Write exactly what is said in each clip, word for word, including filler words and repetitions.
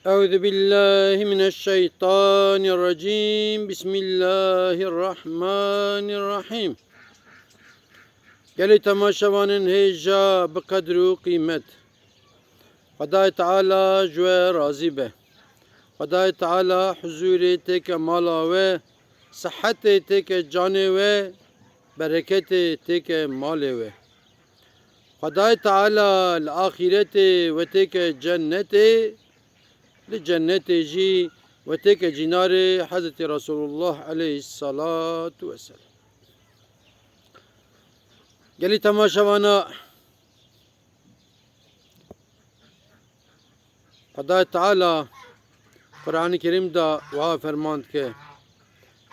Euzu billahi mineşşeytanirracim. Bismillahirrahmanirrahim. Gelî temaşevanên hêja bi qedir û qîmet. Xwedayê Teala ji we razî be. Xwedayê Teala huzûrê têke mala we, sihetê têke canê we, bereketê têke malê we. Xwedayê Teala li axîretê we têke cennetê, li cennetê jî we têke cînarê Hezretî Resulullah aleyhisselatu vesselam. Gelî temaşevana, Xwedayê Teala Qur'anê Kerîm de wiha ferman dike.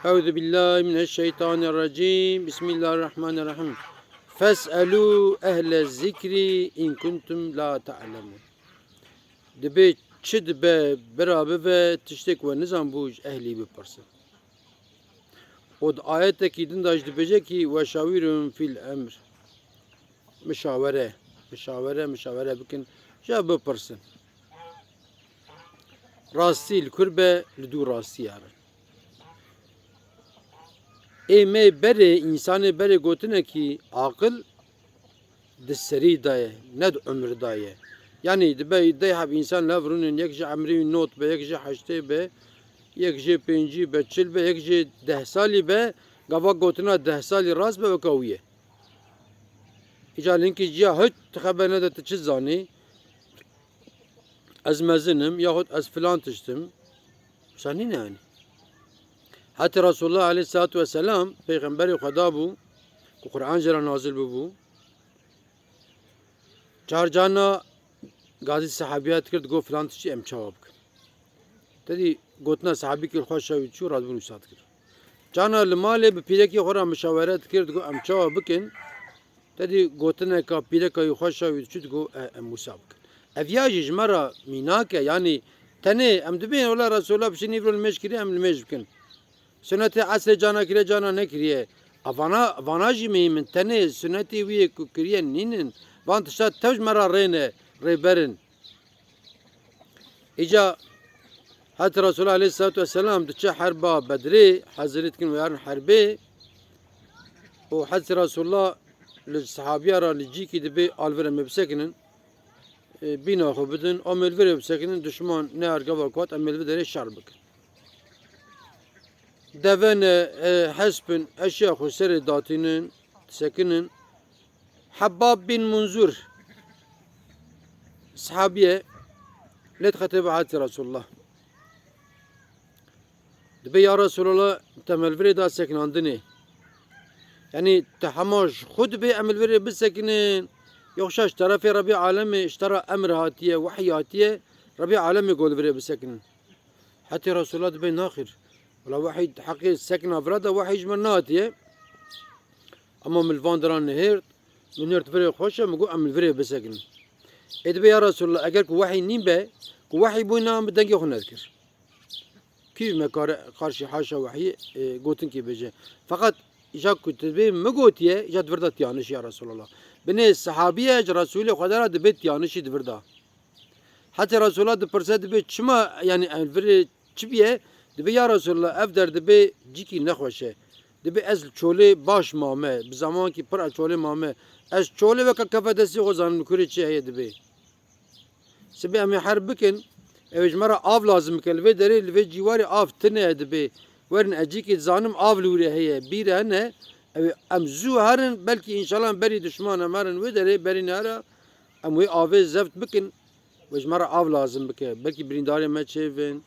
Euzu billahi mineşşeytanirracim. Bismillahirrahmanirrahim. Fes'elû ehle zikrî in kuntum la ta'lemûn. Dibê çi dibe bira bibe, tiştê ku we nizanbû ji ehlî bipirsin. Û di ayetekî din de jî dibêje kî weşawîrhum fîl emr. Mişawere, mişawere, mişawere bikin, ji hev bipirsin. Rastî li kur be, li dû rastî herin. Ê me berê, însanê berê gotine kî aqil di serî de ye, ne di umir de ye. Yanî dibe dey heb însan li hev rûnin, yek ji emrî not be, yek ji heştê be, yek ji pêncî be, çil be, yek ji deh salî be, gava gotina deh salî rast be, weke wî ye. Îca li hinkî ciya hiç tu xeber nede tu çi zanî, ez mezin im, yaxud ez filan tişt im. Wisa nîne yanî. Hetê Resulullah aleyhisselatu vesselam, peyxemberê Xweda bû, ku Qur'an jê re nazil bûbû. Çar carna gazî sehabîya dikir, digot, filan tiştî em çawa bikin? Te dî gotina sehabî kir, xwe şewî çû, radibûn wisa dikir. Carna li malê bi pîrekê xwe re mişawere dikir, digot, em çawa bikin? Te dî gotineka pîreka wî xwe şewî diçû, digot, e, em wisa bikin. Ev ya jî ji me re mînak e, yanî tenê em dibên wela Resulullah piştî nîvro limêj kiriye, em limêj bikin. Sunetê esrê cana kiriye, cana nekiriye. A vana, vana jî mihîm in. Tenê sunetê wî yê ku kiriye nînin. Van tişta tev ji me re rê ne, rêber in. Îca Hezretî Resulullah aleyhisselatu vesselam diçe herba Bedrê, hezirî dikin wê herin herbê. Û Hezretî Resulullah li sehabiya re li cîkî dibê, alvir em ê bisekinin. E, bîna xwe bidin, em ê li virê bisekinin, dişman neyar gava ku hat, em ê li vir derê şer bikin. Deve ne, e, hesp in, eşya xwe serê datînin, disekinin. Hebbab bin Munzur, sehabî ye, lê dixete bi Hezretî Resulullah. Dibê, ya Resulallah, te me li virê da sekinandinê. Yanî te hema ji xwe dibê em li virê bisekinin, yoxşa ji terefê Rebî Alemê, ji te re emir hatiye, wehy hatiye, Rebî Alemê got li virê bisekinin. Hetê Resulallah dibê, naxêr. Wela wehy heqê sekina vira de wehy ji me nehatiye. Ama min li van diran nihêrt, min nihêrt virê xweş e, min got em li virê bisekinin. Ê dibê, ya Resulallah, eger ku wehy nîn be, ku wehy bûyna, em bi dengê xwe nedikir. Kî me kare qarşî haşa wehiyê, e, gotinkê bêje. Feqet îja ku tu dibê min gotiye, îja di vir de tiyanişî ya Resulallah. Binê sehabî ye, ji Resulê Xwedê re dibê tiyanişî di vir de. Heta Resulallah dipirse, dibê çima, yanî em virê çi bîye? Dibê ya Resulallah, ev der dibê cîkî nexweş e. Dibê ez li çolê baş mame, bi zemankî pir ez çolê mame. Ez çolê weke kefe destê xwe zanim li kurê çi heye dibê. Sibê em ê herb bikin, ew ê ji me re av lazim bike. Li vê derê, li vê cîwarê av tune ye dibê. Werin ez cîkê dizanim av li wîrê heye, bîr e ne. Ew ê em zû herin, belkî înşallah berî dişman em herin wê derê, berî nehera em wê avê zeft bikin. Wê ji me re av lazim bike. Belkî birîndarê me çêvin,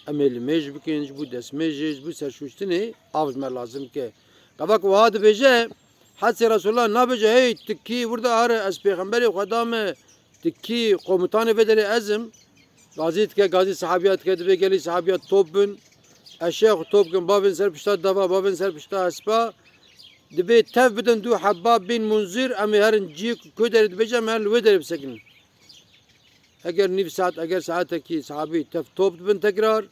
em ê limêj bikin, ji bo destmêjê, ji bo serşûştinê av ji me lazim bike. Gava ku wiha dibêje, Hezretî Resulullah nabêje, hey, tu kî, wirda here, ez pêxemberê Xweda me, tu kî, komutanê vê derê ez im. Gazî dike, gazî sehabiya dike, dibê gelî sehabiya top bin. Eşya xwe top kin, bavên ser pişta deva, bavên ser pişta hespa. Dibê tev bidin dû Hebbab bin Munzir, em ê herin cî ku derê dibêje, em herin li wê derê bisekinin. Eger nîv saet, eger saetekî sahabî tev top dibin tekrar,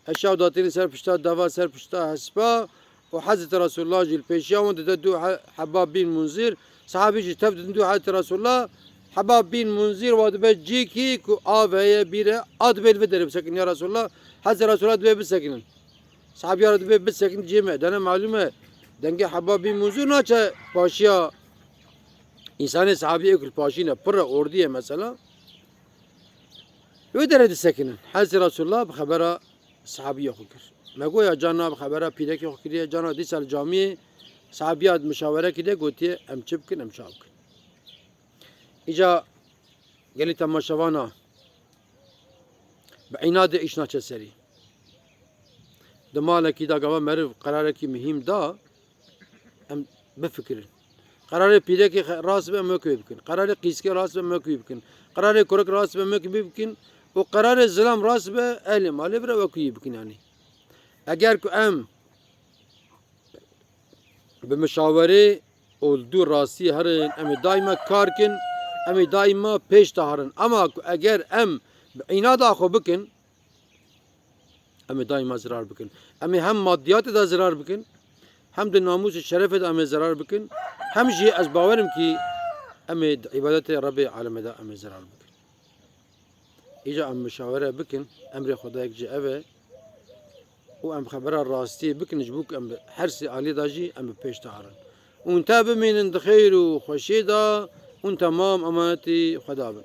eşya datînin ser pişta deva, ser pişta hespa û Hezretî Resulullah jî li pêşiya wan dide dû He-, Hebbab bin Munzir, sahabî jî tev didin dû Hezretî Resulullah, Hebab bin Munzir wa dibe cîkî ku av heye bîre, a dibe li vê derê bisekinin ya Resulallah. Hezrê Resulallah dibe bisekinin. Sahabiya re dibe bisekinin cê me. Dene malûm e. Dengê Hebab bin Munzir naçe paşiya însanê sahabî ê ku li paşî ne. Pir e, ordî ye mesela. Wê derê disekinin. Hezrê Resulallah bi xebera sahabiya xwe kir. Me goya cana bi xebera pîrekê xwe kiriye, cana dîsa li camiyê sahabiya mişawere kiriye, gotiye, em çi bikin, em çawa bikin. Îca gelî temaşevana bi înadê îş naçe serî. Di malekî de gava meriv qerarekî muhîm da, em bifikirin. Qerarê pîrekê xe-, rast be, em wekî wê bikin. Qerarê qîskê rast be, em wekî wê bikin. Qerarê kurik rast be, em wekî wê bikin. Û qerarê zilam rast be, ehlê malê bire wekî wê bikin yanî. Eger ku em bi mişawerê û li dû rastiyê herin, em ê daîma kar kin, em ê daîma pêş de herin. Ama ku eger em bi înada xwe bikin, em ê daîma zirar bikin. Em ê hem madiyatê de zirar bikin, hem di namûs û şerefê de em ê zirar bikin, hem jî ez bawer im kî em ê di îbadetê Rebê alemê de em ê zirar bikin. Îca em mişawere bikin, emrê Xwedayek jî ev e. Û em xebera rastiyê bikin, ji bo ku em bi her sê alî de jî em bi pêş de herin. Û te bimînin di xêr û xweşiyê de, û temam emanetî Xweda bin.